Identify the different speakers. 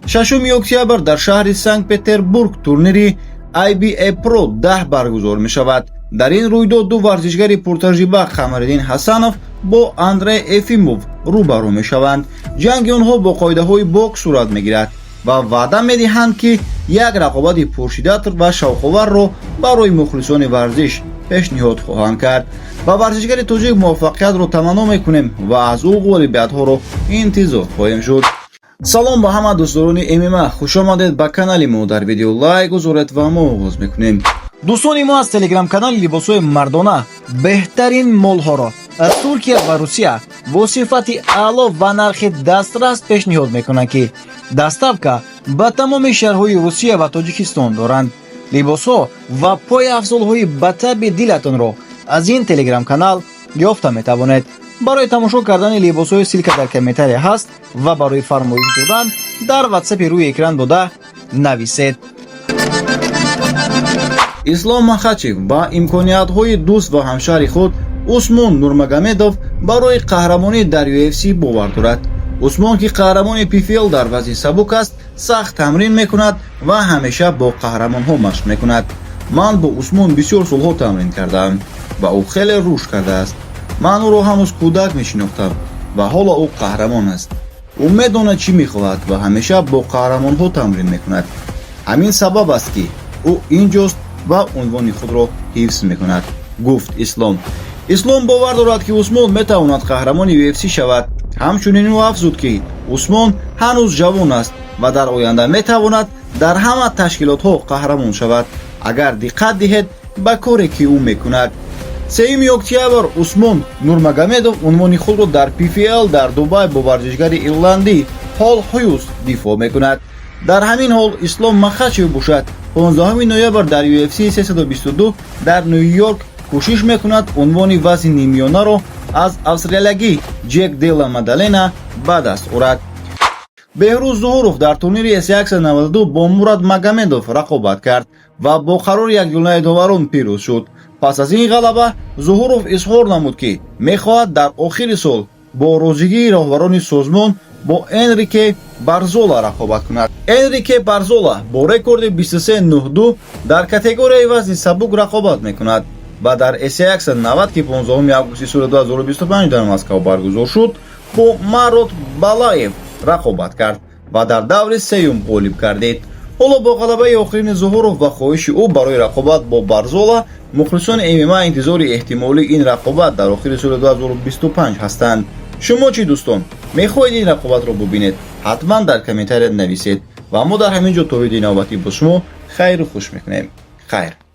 Speaker 1: 6 октябр дар шаҳри Санкт Петербург турнири IBA Pro 10 баргузор мешавад. Дар ин рӯйдод ду варзишгари пуртаҷриба, Қамариддин Ҳасанов бо Андрей Ефимов, рӯбарӯ мешаванд. Ҷанги онҳо бо қоидаҳои бокс сурат мегирад ва ваъда медиҳанд, ки як рақобати пуршиддат ва шавқоварро барои мухлисони варзиш пешниҳод хоҳанд кард. Ба варзишгари тоҷик муваффақиятро таманно мекунем ва аз ӯ ғолибиятҳоро интизор хоҳем шуд. Салом ба ҳама дӯстдорони ММА, хушомадед ба канали мо. Дар видео лайк гузоред ва мо оғоз мекунем. Дӯстони мо, аз телеграм-канали либосҳои мардона беҳтарин молҳоро аз Туркия ва Русия бо сифати аъло ва нархи дастрас пешниҳод мекунанд, ки доставка ба тамоми шаҳрҳои Русия ва Тоҷикистон доранд. Либосҳо ва пойафзолҳои ба таби дилатонро аз ин телеграм-канал ёфта метавонед. Барои тамошо кардани либосҳои ссылка дар комментария ҳаст ва барои фармоиш додан дар ватсапи рӯи экран дода нависед. Ислом Махачев ба имкониятҳои дӯст ва ҳамшаҳри худ Усмон Нурмагомедов барои қаҳрамонӣ дар UFC бовар дорад. Усмон, ки қаҳрамони PFL дар вазни сабук аст, сахт тамрин мекунад ва ҳамеша бо қаҳрамонҳо машқ мекунад. Ман бо Усмон бисёр солҳо тамрин кардаам ва ӯ хеле рушд кардааст. Ман ӯро ҳанӯз кӯдак мешинохтам ва ҳоло ӯ қаҳрамон аст. Ӯ медонад, чӣ мехоҳад, ва ҳамеша бо қаҳрамонҳо тамрин мекунад. Ҳамин сабаб аст, ки ӯ инҷост ва унвони худро ҳифз мекунад, гуфт Ислом. Ислом бовар дорад, ки Усмон метавонад қаҳрамони UFC шавад. Ҳамчунин ӯ афзуд, ки Усмон ҳанӯз ҷавон аст ва дар оянда метавонад дар ҳама ташкилотҳо қаҳрамон шавад, агар диққат диҳед ба коре, ки ӯ мекунад. 3 октябр Усмон Нурмагомедов унвони худро дар PFL дар Дубай бо варзишгари ирландӣ Пол Ҳюз дифоъ мекунад. Дар ҳамин ҳол Ислом Махачев бошад, 15 ноябр дар UFC 322 дар Ню-Йорк кӯшиш мекунад унвони вазни ниммиёнаро аз австралиягӣ Ҷек Дела Мадалена ба даст орад. Беҳрӯз Зуҳуров дар турнири S192 бо Мурад Магомедов рақобат кард ва бо қарори якҷонаи доварон пирӯз шуд. Пас аз ин ғалаба Зуҳуров изҳор намуд, ки мехоҳад дар охири сол бо розигии роҳбарони созмон бо Энрике Барзола рақобат кунад. Энрике Барзола бо рекорди 23-9-2 дар категорияи вазни сабук рақобат мекунад ва дар S190, ки 15 августи соли 2025 дар Москав баргузор шуд, бо Марот Балаев рақобат кард ва дар даври сеюм ғолиб гардид. Ҳоло бо ғалабаи охирини Зуҳуров ва хоҳиши ӯ барои рақобат бо Барзола, мухлисони ММА интизори эҳтимолии ин рақобат дар охири соли 2025 ҳастанд. Шумо чӣ, дӯстон, мехоҳед ин рақобатро бубинед? Ҳатман дар комментария нависед ва мо дар ҳамин ҷо то видеои навбатӣ бо шумо хайру хуш мекунем. Хайр.